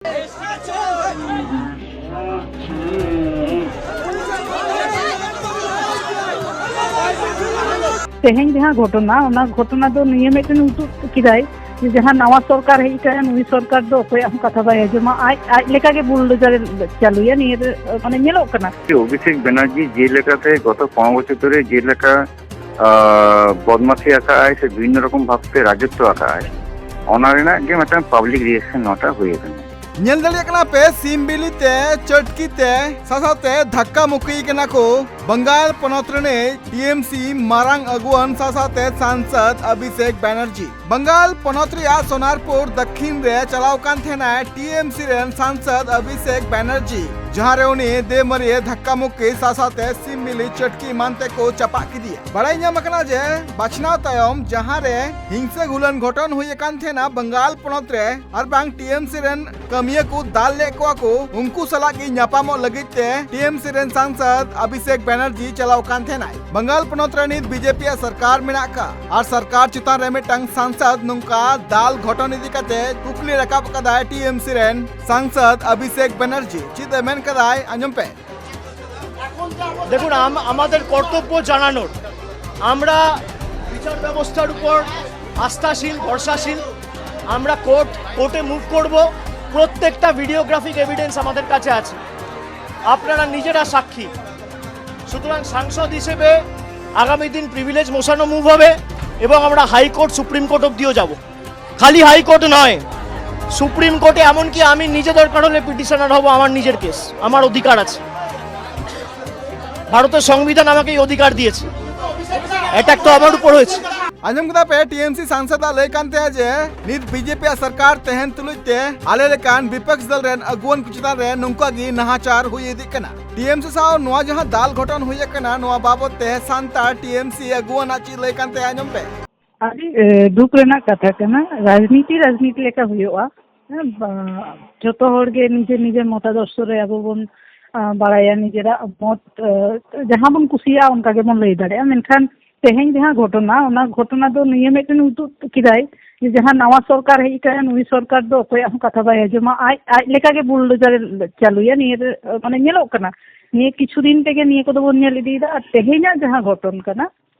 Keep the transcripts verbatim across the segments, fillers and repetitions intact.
ᱛᱮᱦᱮᱧ ᱡᱟᱦᱟᱸ ᱜᱷᱚᱴᱚᱱᱟ, ᱚᱱᱟ ᱜᱷᱚᱴᱚᱱᱟ ᱫᱚ ᱱᱤᱭᱟᱹ ᱢᱤᱫᱴᱮᱱ ᱩᱫᱩᱜ ᱠᱮᱫᱟᱭ ᱡᱮ ᱡᱟᱦᱟᱸ ᱱᱟᱣᱟ ᱥᱚᱨᱠᱟᱨ ᱦᱮᱡ ᱟᱠᱟᱱᱟ, ᱱᱩᱭ ᱥᱚᱨᱠᱟᱨ ᱫᱚ ᱚᱠᱚᱭᱟᱜ ᱦᱚᱸ ᱠᱟᱛᱷᱟ ᱵᱟᱭ ᱟᱸᱡᱚᱢᱟ, ᱟᱡ, ᱟᱡ ᱞᱮᱠᱟᱜᱮ ᱵᱩᱞᱰᱳᱡᱟᱨ ᱮ ᱪᱟᱹᱞᱩᱭᱟ᱾ ᱱᱤᱭᱟᱹ ᱫᱚ, ᱢᱟᱱᱮ, ᱧᱮᱞᱚᱜ ᱠᱟᱱᱟ᱾ ᱚᱵᱷᱤᱥᱮᱠ ᱵᱮᱱᱟᱨᱡᱤ ᱡᱮ ᱞᱮᱠᱟᱛᱮ ᱜᱚᱛᱚ ᱯᱚᱱᱨᱚ ᱵᱚᱪᱷᱚᱨ ᱫᱷᱚᱨᱮ ᱡᱮ ᱞᱮᱠᱟ, ᱟᱸ, ᱵᱚᱫᱢᱟᱥᱤ ᱟᱠᱟᱫ ᱟᱭ ᱥᱮ ᱵᱤᱵᱷᱤᱱᱱᱚ ᱨᱚᱠᱚᱢ ᱵᱷᱟᱵᱛᱮ ᱨᱟᱡᱚᱛᱛᱚ ᱟᱠᱟᱫ ᱟᱭ, ᱚᱱᱟ ᱨᱮᱱᱟᱜ ᱜᱮ ᱢᱤᱫᱴᱟᱝ ᱯᱟᱵᱽᱞᱤᱠ ᱨᱤᱭᱮᱠᱥᱚᱱ ᱱᱚᱣᱟᱴᱟᱜ ᱦᱩᱭ ᱟᱠᱟᱱᱟ᱾ ᱧᱮᱞ ᱫᱟᱲᱮᱭᱟᱜ ᱠᱟᱱᱟ ᱯᱮ, ᱥᱤᱢ ᱵᱤᱞᱤ ᱛᱮ, ᱪᱟᱹᱴᱠᱤ ᱛᱮ, ᱥᱟᱥᱟᱛᱮ ᱫᱷᱟᱠᱠᱟ ᱢᱩᱠᱠᱤ ᱠᱟᱱᱟ ᱠᱚ ᱵᱟᱝᱜᱟᱞ ᱯᱚᱱᱚᱛ ᱨᱤᱱᱤᱡ ᱴᱤ ᱮᱢ ᱥᱤ ᱢᱟᱨᱟᱝ ᱟᱹᱜᱩᱣᱟᱹᱱ ᱥᱟᱥᱟᱛᱮ ᱥᱟᱝᱥᱚᱫ ᱚᱵᱷᱤᱥᱮᱠ ᱵᱟᱱᱟᱨᱡᱤ᱾ ᱵᱟᱝᱜᱟᱞ ᱯᱚᱱᱚᱛ ᱨᱮᱭᱟᱜ ᱥᱳᱱᱟᱨᱯᱩᱨ ᱫᱟᱹᱠᱷᱤᱱ ᱨᱮ ᱪᱟᱞᱟᱣ ᱠᱟᱱ ᱛᱟᱦᱮᱱᱟᱭ ᱴᱤ ᱮᱢ ᱥᱤ ᱨᱮᱱ ᱥᱟᱝᱥᱚᱫ ᱚᱵᱷᱤᱥᱮᱠ ᱵᱟᱱᱟᱨᱡᱤ, ᱡᱟᱦᱟᱸ ᱨᱮ ᱩᱱᱤ ᱫᱮᱢᱟᱹᱨᱤᱭᱟᱹ ᱫᱷᱟᱠᱠᱟ ᱢᱩᱠᱠᱤ ᱥᱟᱥᱟᱛᱮ ᱥᱤᱢ ᱵᱤᱞᱤ ᱪᱟᱹᱴᱠᱤ ᱮᱢᱟᱱ ᱛᱮᱠᱚ ᱪᱟᱯᱟᱜ ᱠᱮᱫᱮᱭᱟ᱾ ᱵᱟᱲᱟᱭ ᱧᱟᱢ ᱟᱠᱟᱱᱟ ᱡᱮ ᱵᱟᱪᱷᱱᱟᱣ ᱛᱟᱭᱚᱢ ᱡᱟᱦᱟᱸ ᱨᱮ ᱦᱤᱝᱥᱟᱹ ᱜᱷᱩᱞᱟᱹᱱ ᱜᱷᱚᱴᱚᱱ ᱦᱩᱭ ᱟᱠᱟᱱ ᱛᱟᱦᱮᱱᱟ ᱵᱟᱝᱜᱟᱞ ᱯᱚᱱᱚᱛ ᱨᱮ, ᱟᱨ ᱵᱟᱝ ᱴᱤ ᱮᱢ ᱥᱤ ᱨᱮᱱ ᱠᱟᱹᱢᱤᱭᱟᱹ ᱠᱚ ᱫᱟᱞ ᱞᱮᱫ ᱠᱚᱣᱟ ᱠᱚ, ᱩᱱᱠᱩ ᱥᱟᱞᱟᱜ ᱜᱮ ᱧᱟᱯᱟᱢᱚᱜ ᱞᱟᱹᱜᱤᱫ ᱛᱮ ᱴᱤ ᱮᱢ ᱥᱤ ᱨᱮᱱ ᱥᱟᱝᱥᱚᱫ ᱚᱵᱷᱤᱥᱮᱠ ᱵᱟᱱᱟᱨᱡᱤ ᱪᱟᱞᱟᱣ ᱠᱟᱱ ᱛᱟᱦᱮᱱᱟᱭ᱾ ᱵᱟᱝᱜᱟᱞ ᱯᱚᱱᱚᱛ ᱨᱮ ᱱᱤᱛ ᱵᱤ ᱡᱮ ᱯᱤ ᱟᱜ ᱥᱚᱨᱠᱟᱨ ᱢᱮᱱᱟᱜ ᱟᱠᱟᱫ, ᱟᱨ ᱥᱚᱨᱠᱟᱨ ᱪᱮᱛᱟᱱ ᱨᱮ ᱢᱤᱫᱴᱟᱝ ᱥᱟᱝᱥᱚᱫ ᱱᱚᱝᱠᱟ ᱫᱟᱞ ᱜᱷᱚᱴᱚᱱ ᱤᱫᱤ ᱠᱟᱛᱮ ᱠᱩᱠᱞᱤ ᱨᱟᱠᱟᱵ ᱟᱠᱟᱫᱟᱭ ᱴᱤ ᱮᱢ ᱥᱤ ᱨᱮᱱ ᱥᱟᱝᱥᱚᱫ ᱚᱵᱷᱤᱥᱮᱠ ᱵᱟᱱᱟᱨᱡᱤ᱾ ᱪᱮᱫ ᱮ ᱢᱮᱱ ᱠᱟᱫᱟᱭ, ᱟᱸᱡᱚᱢ ᱯᱮ᱾ দেখুন, আম-, আমাদের কর্তব্য জানানোর। আমরা বিচার ব্যবস্থার উপর আস্থাশীল, ভরসাশীল। আমরা কোর্ট, কোর্টে মুভ করব। প্রত্যেকটা ভিডিওগ্রাফিক এভিডেন্স আমাদের কাছে আছে, আপনারা নিজেরা সাক্ষী। সুতরাং সাংসদ হিসেবে আগামী দিন প্রিভিলেজ মোশনও মুভ হবে এবং আমরা হাইকোর্ট, সুপ্রিম কোর্ট অবধিও যাব। খালি হাইকোর্ট নয়, সুপ্রিম কোর্টে এমনকি আমি নিজে দরকার হলে পিটিশনার হব, আমার নিজের কেস, আমার অধিকার আছে। ভারতের সংবিধান আমাকে এই অধিকার দিয়েছে। অ্যাটাক তো আমার উপর হয়েছে। ᱟᱸᱡᱚᱢ ᱠᱮᱫᱟ ᱯᱮ, ᱴᱤ ᱮᱢ ᱥᱤ ᱥᱟᱝᱥᱚᱫ ᱟᱜ ᱞᱟᱹᱭ ᱠᱟᱱ ᱛᱟᱦᱮᱸ ᱡᱮ ᱱᱤᱛ ᱵᱤ ᱡᱮ ᱯᱤ ᱟᱜ ᱥᱚᱨᱠᱟᱨ ᱛᱟᱦᱮᱱ ᱛᱩᱞᱩᱡ ᱛᱮ ᱟᱞᱮ ᱞᱮᱠᱟᱱ ᱵᱤᱯᱚᱠᱥ ᱫᱚᱞ ᱨᱮᱱ ᱟᱹᱜᱩᱣᱟᱹᱱ ᱠᱚ ᱪᱮᱛᱟᱱ ᱨᱮ ᱱᱚᱝᱠᱟ ᱜᱮ ᱱᱟᱦᱟᱪᱟᱨ ᱦᱩᱭ ᱤᱫᱤᱜ ᱠᱟᱱᱟ᱾ ᱴᱤ ᱮᱢ ᱥᱤ ᱥᱟᱶ ᱱᱚᱣᱟ ᱡᱟᱦᱟᱸ ᱫᱟᱞ ᱜᱷᱚᱴᱚᱱ ᱦᱩᱭ ᱟᱠᱟᱱᱟ, ᱱᱚᱣᱟ ᱵᱟᱵᱚᱛ ᱛᱮ ᱥᱟᱱᱛᱟᱲ ᱴᱤ ᱮᱢ ᱥᱤ ᱟᱹᱜᱩᱣᱟᱹᱱ ᱟᱜ ᱪᱮᱫ ᱞᱟᱹᱭ ᱠᱟᱱ ᱛᱟᱦᱮᱸ, ᱟᱸᱡᱚᱢ ᱯᱮ᱾ ᱟᱹᱰᱤ, ᱮ, ᱫᱩᱠ ᱨᱮᱱᱟᱜ ᱠᱟᱛᱷᱟ ᱠᱟᱱᱟ᱾ ᱨᱟᱡᱽᱱᱤᱛᱤ, ᱨᱟᱡᱽᱱᱤᱛᱤ ᱞᱮᱠᱟ ᱦᱩᱭᱩᱜᱼᱟ᱾ ᱦᱮᱸ, ᱵᱟ-, ᱡᱚᱛᱚ ᱦᱚᱲ ᱜᱮ ᱱᱤᱡᱮᱨ ᱱᱤᱡᱮᱨ ᱢᱚᱛᱟᱫᱚᱨᱥᱚ ᱨᱮ ᱟᱵᱚ ᱵᱚᱱ, ᱟ, ᱵᱟᱲᱟᱭᱟ ᱱᱤᱡᱮᱨᱟᱜ ᱢᱚᱛ, ᱮ, ᱡᱟᱦᱟᱸ ᱵᱚᱱ ᱠᱩᱥᱤᱭᱟᱜᱼᱟ ᱚᱱᱠᱟ ᱜᱮᱵᱚᱱ ᱞᱟᱹᱭ ᱫᱟᱲᱮᱭᱟᱜᱼᱟ᱾ ᱢᱮᱱᱠᱷᱟᱱ ᱛᱮᱦᱮᱧ ᱡᱟᱦᱟᱸ ᱜᱷᱚᱴᱚᱱᱟ, ᱚᱱᱟ ᱜᱷᱚᱴᱚᱱᱟ ᱫᱚ ᱱᱤᱭᱟᱹ ᱢᱤᱫᱴᱮᱱ ᱩᱫᱩᱜ ᱠᱮᱫᱟᱭ ᱡᱮ ᱡᱟᱦᱟᱸ ᱱᱟᱣᱟ ᱥᱚᱨᱠᱟᱨ ᱦᱮᱡ ᱟᱠᱟᱱᱟ, ᱱᱩᱭ ᱥᱚᱨᱠᱟᱨ ᱫᱚ ᱚᱠᱚᱭᱟᱜ ᱦᱚᱸ ᱠᱟᱛᱷᱟ ᱵᱟᱭ ᱟᱸᱡᱚᱢᱟ, ᱟᱡ, ᱟᱡ ᱞᱮᱠᱟᱜᱮ ᱵᱩᱞᱰᱳᱡᱟᱨ ᱮ ᱪᱟᱹᱞᱩᱭᱟ, ᱱᱤᱭᱟᱹ ᱨᱮ, ᱢᱟᱱᱮ, ᱧᱮᱞᱚᱜ ᱠᱟᱱᱟ᱾ ᱱᱤᱭᱟᱹ ᱠᱤᱪᱷᱩ ᱫᱤᱱ ᱛᱮᱜᱮ ᱱᱤᱭᱟᱹ ᱠᱚᱫᱚ ᱵᱚᱱ ᱧᱮᱞ ᱤᱫᱤᱭᱮᱫᱟ᱾ ᱟᱨ ᱛᱮᱦᱮᱧᱟᱜ ᱡᱟᱦᱟᱸ ᱜᱷᱚᱴᱚᱱ ᱠᱟᱱᱟ,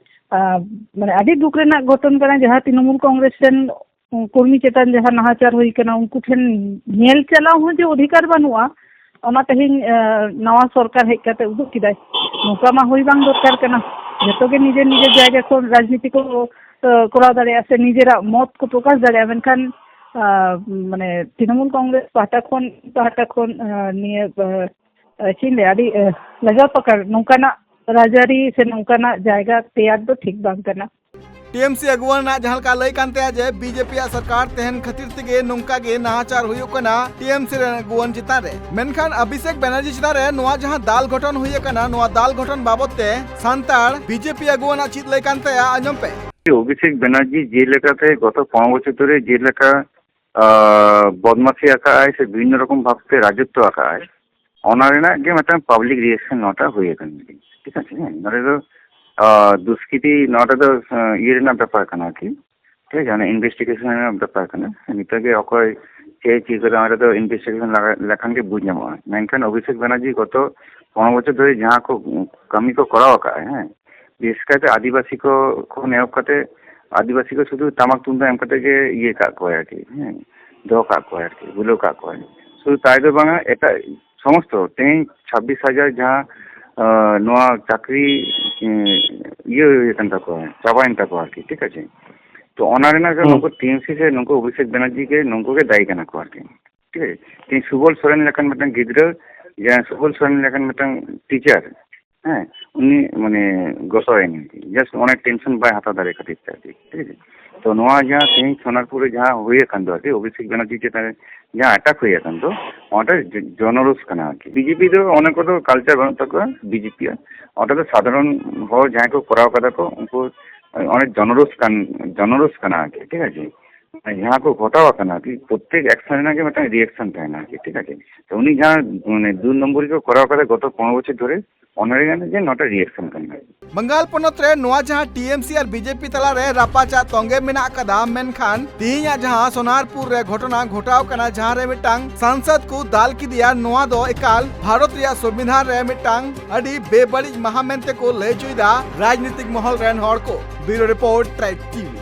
ᱟᱸ, ᱢᱟᱱᱮ, ᱟᱹᱰᱤ ᱫᱩᱠ ᱨᱮᱱᱟᱜ ᱜᱷᱚᱴᱚᱱ ᱠᱟᱱᱟ, ᱡᱟᱦᱟᱸ ᱛᱨᱤᱱᱚᱢᱩᱞ ᱠᱚᱝᱜᱨᱮᱥ ᱨᱮᱱ ᱠᱚᱨᱢᱤ ᱪᱮᱛᱟᱱ ᱡᱟᱦᱟᱸ ᱱᱟᱦᱟᱪᱟᱨ ᱦᱩᱭ ᱠᱟᱱᱟ, ᱩᱱᱠᱩ ᱴᱷᱮᱱ ᱧᱮᱞ ᱪᱟᱞᱟᱣ ᱦᱚᱸ ᱡᱮ ᱚᱫᱷᱤᱠᱟᱨ ᱵᱟᱹᱱᱩᱜᱼᱟ, ᱚᱱᱟ ᱛᱮᱦᱮᱧ, ᱮ, ᱱᱟᱣᱟ ᱥᱚᱨᱠᱟᱨ ᱦᱮᱡ ᱠᱟᱛᱮ ᱩᱫᱩᱜ ᱠᱮᱫᱟᱭ᱾ ᱱᱚᱝᱠᱟ ᱢᱟ ᱦᱩᱭ ᱵᱟᱝ ᱫᱚᱨᱠᱟᱨ ᱠᱟᱱᱟ᱾ ᱡᱚᱛᱚ ᱜᱮ ᱱᱤᱡᱮᱨ ᱱᱤᱡᱮᱨ ᱡᱟᱭᱜᱟ ᱠᱷᱚᱱ ᱨᱟᱡᱽᱱᱤᱛᱤ ᱠᱚ, ᱮ, ᱠᱚᱨᱟᱣ ᱫᱟᱲᱮᱭᱟᱜᱼᱟ ᱥᱮ ᱱᱤᱡᱮᱨᱟᱜ ᱢᱚᱛ ᱠᱚ ᱯᱨᱚᱠᱟᱥ ᱫᱟᱲᱮᱭᱟᱜᱼᱟ, ᱢᱮᱱᱠᱷᱟᱱ, ᱟ, ᱢᱟᱱᱮ, ᱛᱨᱤᱱᱚᱢᱩᱞ ᱠᱚᱝᱜᱨᱮᱥ ᱯᱟᱦᱴᱟ ᱠᱷᱚᱱ, ᱯᱟᱦᱴᱟ ᱠᱷᱚᱱ, ᱮ, ᱱᱤᱭᱟᱹ, ᱮ, ᱮ, ᱪᱮᱫ ᱤᱧ ᱞᱟᱹᱭᱟ, ᱟᱹᱰᱤ, ᱮ, ᱞᱟᱡᱟᱣ ᱯᱟᱠᱟᱲ ᱱᱚᱝᱠᱟᱱᱟᱜ ᱨᱟᱡᱽᱟᱹᱨᱤ ᱥᱮ ᱱᱚᱝᱠᱟᱱᱟᱜ ᱡᱟᱭᱜᱟ ᱛᱮᱭᱟᱨ ᱫᱚ ᱴᱷᱤᱠ ᱵᱟᱝ ᱠᱟᱱᱟ᱾ ᱴᱤᱮᱢᱥᱤ ᱟᱹᱜᱩᱣᱟᱹᱱᱟᱜ ᱡᱟᱦᱟᱸ ᱞᱮᱠᱟ ᱞᱟᱹᱭ ᱠᱟᱱ ᱛᱟᱭᱟ ᱡᱮ ᱵᱤᱡᱮᱯᱤ ᱟᱜ ᱥᱚᱨᱠᱟᱨ ᱛᱟᱦᱮᱱ ᱠᱷᱟᱹᱛᱤᱨ ᱛᱮᱜᱮ ᱱᱚᱝᱠᱟ ᱜᱮ ᱱᱟᱦᱟᱪᱟᱨ ᱦᱩᱭᱩᱜ ᱠᱟᱱᱟ ᱴᱤᱮᱢᱥᱤ ᱨᱮᱱ ᱟᱹᱜᱩᱣᱟᱹᱱ ᱪᱮᱛᱟᱱ ᱨᱮ᱾ ᱢᱮᱱᱠᱷᱟᱱ ᱚᱵᱷᱤᱥᱮᱠ ᱵᱮᱱᱟᱨᱡᱤ ᱪᱮᱛᱟᱱ ᱨᱮ ᱱᱚᱣᱟ ᱡᱟᱦᱟᱸ ᱫᱟᱞ ᱜᱷᱚᱴᱚᱱ ᱦᱩᱭ ᱟᱠᱟᱱᱟ, ᱱᱚᱣᱟ ᱫᱟᱞ ᱜᱷᱚᱴᱚᱱ ᱵᱟᱵᱚᱛ ᱛᱮ ᱥᱟᱱᱛᱟᱲ ᱵᱤᱡᱮᱯᱤ ᱟᱹᱜᱩᱣᱟᱹᱱᱟᱜ ᱪᱮᱫ ᱞᱟᱹᱭ ᱠᱟᱱ ᱛᱟᱭᱟ, ᱟᱸᱡᱚᱢ ᱯᱮ᱾ ᱚᱵᱷᱤᱥᱮᱠ ᱵᱮᱱᱟᱨᱡᱤ ᱡᱮᱞᱮᱠᱟᱛᱮ ᱜᱚᱛᱚ ᱯᱚᱱᱨᱚ ᱵᱚᱪᱷᱚᱨ ᱫᱷᱚᱨᱮ ᱡᱮᱞᱮᱠᱟ, ᱟᱸ, ᱵᱚᱫᱢᱟᱥᱤ ᱟᱠᱟᱫ ᱟᱭ ᱥᱮ ᱵᱤᱵᱷᱤᱱᱱᱚ ᱨᱚᱠᱚᱢ ᱵᱷᱟᱵᱛᱮ ᱨᱟᱡᱚᱛᱛᱚ ᱟᱠᱟᱫ ᱟᱭ, ᱚᱱᱟ ᱨᱮᱱᱟᱜ ᱜᱮ ᱢᱤᱫᱴᱟᱝ ᱯᱟᱵᱽᱞᱤᱠ ᱨᱤᱭᱮᱠᱥᱚᱱ ᱱᱚᱣᱟᱴᱟᱜ ᱦᱩᱭ ᱟᱠᱟᱱ ᱜᱮᱭᱟ᱾ ᱴᱷᱤᱠ ᱟᱪᱷᱮ? ᱦᱮᱸ, ᱱᱚᱰᱮ ᱫᱚ, ᱟᱸ, ᱫᱩᱥᱠᱨᱤᱛᱤ, ᱱᱚᱣᱟ ᱫᱚ, ᱟᱸ, ᱤᱭᱟᱹ ᱨᱮᱱᱟᱜ ᱵᱮᱯᱟᱨ ᱠᱟᱱᱟ ᱟᱨᱠᱤ᱾ ᱴᱷᱤᱠ ᱟᱪᱷᱮ? ᱚᱱᱟ ᱤᱱᱵᱷᱮᱥᱴᱤᱜᱮᱥᱚᱱ ᱨᱮᱱᱟᱜ ᱵᱮᱯᱟᱨ ᱠᱟᱱᱟ᱾ ᱱᱤᱛᱚᱜ ᱜᱮ ᱚᱠᱚᱭ ᱪᱮᱫ ᱮ ᱪᱤᱠᱟᱹ ᱠᱟᱫᱟ, ᱚᱸᱰᱮ ᱫᱚ ᱤᱱᱵᱷᱮᱥᱴᱤᱜᱮᱥᱚᱱ ᱞᱟᱜᱟ-, ᱞᱮᱠᱷᱟᱱ ᱜᱮ ᱵᱩᱡᱽ ᱧᱟᱢᱚᱜᱼᱟ᱾ ᱢᱮᱱᱠᱷᱟᱱ ᱚᱵᱷᱤᱥᱮᱠ ᱵᱮᱱᱟᱨᱡᱤ ᱜᱚᱛᱚ ᱯᱚᱱᱨᱚ ᱵᱚᱪᱷᱚᱨ ᱫᱷᱚᱨᱮ ᱡᱟᱦᱟᱸ ᱠᱚ ᱠᱟᱹᱢᱤ ᱠᱚ ᱠᱚᱨᱟᱣ ᱟᱠᱟᱫᱼᱟ, ᱦᱮᱸ, ᱵᱤᱥᱮᱥ ᱠᱟᱭᱛᱮ ᱟᱹᱫᱤᱵᱟᱹᱥᱤ ᱠᱚ ᱠᱷᱚᱱ ᱮᱦᱚᱵ ᱠᱟᱛᱮ, ᱟᱹᱫᱤᱵᱟᱹᱥᱤ ᱠᱚ ᱥᱩᱫᱷᱩ ᱴᱟᱢᱟᱠ ᱛᱩᱢᱫᱟᱜ ᱮᱢ ᱠᱟᱛᱮ ᱜᱮ ᱤᱭᱟᱹ ᱠᱟᱜ ᱠᱚᱣᱟᱭ ᱟᱨᱠᱤ, ᱦᱮᱸ, ᱫᱚᱦᱚ ᱠᱟᱜ ᱠᱚᱣᱟᱭ ᱟᱨᱠᱤ, ᱵᱷᱩᱞᱟᱹᱣ ᱠᱟᱜ ᱠᱚᱣᱟᱭ᱾ ᱥᱩᱫᱷᱩ ᱛᱟᱭ ᱫᱚ ᱵᱟᱝᱟ, ᱮᱴᱟᱜ ᱥᱚᱢᱚᱥᱛᱚ ᱛᱮᱦᱮᱧ ᱪᱷᱟᱵᱵᱤᱥ ᱦᱟᱡᱟᱨ ᱡᱟᱦᱟᱸ, ᱟᱸ, ᱱᱚᱣᱟ ᱪᱟᱹᱠᱨᱤ, ᱩᱸ, ᱤᱭᱟᱹ ᱦᱩᱭ ᱟᱠᱟᱱ ᱛᱟᱠᱚᱣᱟ, ᱪᱟᱵᱟᱭᱮᱱ ᱛᱟᱠᱚᱣᱟ ᱟᱨᱠᱤ, ᱴᱷᱤᱠ ᱟᱪᱷᱮ? ᱛᱚ ᱚᱱᱟ ᱨᱮᱱᱟᱜ ᱜᱮ ᱦᱩᱸ᱾ ᱱᱩᱠᱩ ᱴᱤᱮᱢᱥᱤ ᱥᱮ ᱱᱩᱠᱩ ᱚᱵᱷᱤᱥᱮᱠ ᱵᱮᱱᱟᱨᱡᱤ ᱜᱮ, ᱱᱩᱠᱩ ᱜᱮ ᱫᱟᱭᱤ ᱠᱟᱱᱟ ᱠᱚ ᱟᱨᱠᱤ, ᱴᱷᱤᱠ ᱟᱪᱷᱮ? ᱛᱮᱦᱮᱧ ᱥᱩᱵᱚᱞ ᱥᱚᱨᱮᱱ ᱞᱮᱠᱟᱱ ᱢᱤᱫᱴᱟᱝ ᱜᱤᱫᱽᱨᱟᱹ, ᱡᱟᱦᱟᱸᱭ ᱥᱩᱵᱚᱞ ᱥᱚᱨᱮᱱ ᱞᱮᱠᱟᱱ ᱢᱤᱫᱴᱟᱝ ᱴᱤᱪᱟᱨ, ᱦᱮᱸ, ᱩᱱᱤ ᱢᱟᱱᱮ ᱜᱚᱛᱚᱭᱮᱱᱟᱭ, just ᱚᱱᱮ ᱴᱮᱱᱥᱚᱱ ᱵᱟᱭ ᱦᱟᱛᱟᱣ ᱫᱟᱲᱮ ᱠᱷᱟᱹᱛᱤᱨ ᱛᱮ ᱟᱨᱠᱤ, ᱴᱷᱤᱠ ᱟᱪᱷᱮ? ᱛᱚ ᱱᱚᱣᱟ ᱡᱟᱦᱟᱸ ᱛᱮᱦᱮᱧ ᱥᱳᱱᱟᱨᱯᱩᱨ ᱨᱮ ᱡᱟᱦᱟᱸ ᱦᱩᱭ ᱟᱠᱟᱱ ᱫᱚ ᱟᱨᱠᱤ, ᱚᱵᱷᱤᱥᱮᱠ ᱵᱮᱱᱟᱨᱡᱤ ᱪᱮᱛᱟᱱ ᱨᱮ ᱡᱟᱦᱟᱸ ᱟᱴᱟᱠ ᱦᱩᱭ ᱟᱠᱟᱱ ᱫᱚ, ᱚᱱᱟᱴᱟ ᱡᱚ-, ᱡᱚᱱᱚᱨᱳᱥ ᱠᱟᱱᱟ ᱟᱨᱠᱤ᱾ ᱵᱤᱡᱮᱯᱤ ᱫᱚ ᱚᱱᱟ ᱠᱚᱫᱚ ᱠᱟᱞᱪᱟᱨ ᱵᱟᱹᱱᱩᱜ ᱛᱟᱠᱚᱣᱟ, ᱵᱤᱡᱮᱯᱤ ᱟᱜ᱾ ᱚᱸᱰᱮ ᱫᱚ ᱥᱟᱫᱷᱟᱨᱚᱱ ᱦᱚᱲ ᱡᱟᱦᱟᱸᱭ ᱠᱚ ᱠᱚᱨᱟᱣ ᱠᱟᱫᱟ ᱠᱚ, ᱩᱱᱠᱩ ᱚᱱᱮ ᱡᱚᱱᱚᱨᱳᱥ ᱠᱟᱱ, ᱡᱚᱱᱚᱨᱳᱥ ᱠᱟᱱᱟ ᱟᱨᱠᱤ, ᱴᱷᱤᱠ ᱟᱪᱷᱮ? ᱡᱟᱦᱟᱸ ᱠᱚ ᱜᱷᱚᱴᱟᱣ ᱟᱠᱟᱱᱟ ᱟᱨᱠᱤ, ᱯᱨᱚᱛᱛᱮᱠ ᱮᱠᱥᱚᱱ ᱨᱮᱱᱟᱜ ᱜᱮ ᱢᱤᱫᱴᱟᱝ ᱨᱤᱭᱮᱠᱥᱚᱱ ᱛᱟᱦᱮᱱᱟ ᱟᱨᱠᱤ, ᱴᱷᱤᱠ ᱟᱪᱷᱮ? ᱛᱚ ᱩᱱᱤ ᱡᱟᱦᱟᱸ ᱢᱟᱱᱮ ᱫᱩ ᱱᱚᱢᱵᱚᱨᱤ ᱠᱚ ᱠᱚᱨᱟᱣ ᱠᱟᱫᱟ ᱜᱚᱛᱚ ᱯᱚᱱᱨᱚ ᱵᱚᱪᱷᱚᱨ ᱫᱷᱚᱨᱮ, ᱚᱱᱟ ᱨᱮᱱᱟᱜ ᱡᱮ ᱱᱚᱣᱟ ᱨᱤᱭᱮᱠᱥᱚᱱ ᱠᱟᱱᱟ᱾ ᱵᱟᱝᱜᱟᱞ ᱯᱚᱱᱚᱛ ᱨᱮ ᱱᱚᱣᱟ ᱡᱟᱦᱟᱸ ᱴᱤ ᱮᱢ ᱥᱤ ᱟᱨ ᱵᱤ ᱡᱮ ᱯᱤ ᱛᱟᱞᱟᱨᱮ ᱨᱟᱯᱟᱪᱟᱜ ᱛᱚᱸᱜᱮ ᱢᱮᱱᱟᱜ ᱟᱠᱟᱫᱟ, ᱢᱮᱱᱠᱷᱟᱱ ᱛᱮᱦᱮᱧᱟᱜ ᱡᱟᱦᱟᱸ ᱥᱳᱱᱟᱨᱯᱩᱨ ᱨᱮ ᱜᱷᱚᱴᱚᱱᱟ ᱜᱷᱚᱴᱟᱣ ᱠᱟᱱᱟ, ᱡᱟᱦᱟᱸ ᱨᱮ ᱢᱤᱫᱴᱟᱝ ᱥᱟᱝᱥᱚᱫ ᱠᱚ ᱫᱟᱞ ᱠᱮᱫᱮᱭᱟ, ᱱᱚᱣᱟ ᱫᱚ ᱮᱠᱟᱞ ᱵᱷᱟᱨᱚᱛ ᱨᱮᱭᱟᱜ ᱥᱚᱝᱵᱤᱫᱷᱟᱱ ᱨᱮ ᱢᱤᱫᱴᱟᱝ ᱟᱹᱰᱤ ᱵᱮᱵᱟᱹᱲᱤᱡ ᱢᱟᱦᱟ ᱢᱮᱱᱛᱮ ᱠᱚ ᱞᱟᱹᱭ ᱦᱚᱪᱚᱭᱮᱫᱟ ᱨᱟᱡᱽᱱᱤᱛᱤᱠ ᱢᱚᱦᱚᱞ ᱨᱮᱱ ᱦᱚᱲ ᱠᱚ᱾ ᱵᱤᱭᱩᱨᱳ ᱨᱤᱯᱳᱨᱴ, ᱴᱨᱟᱭᱤᱵᱽ ᱴᱤ ᱵᱷᱤ᱾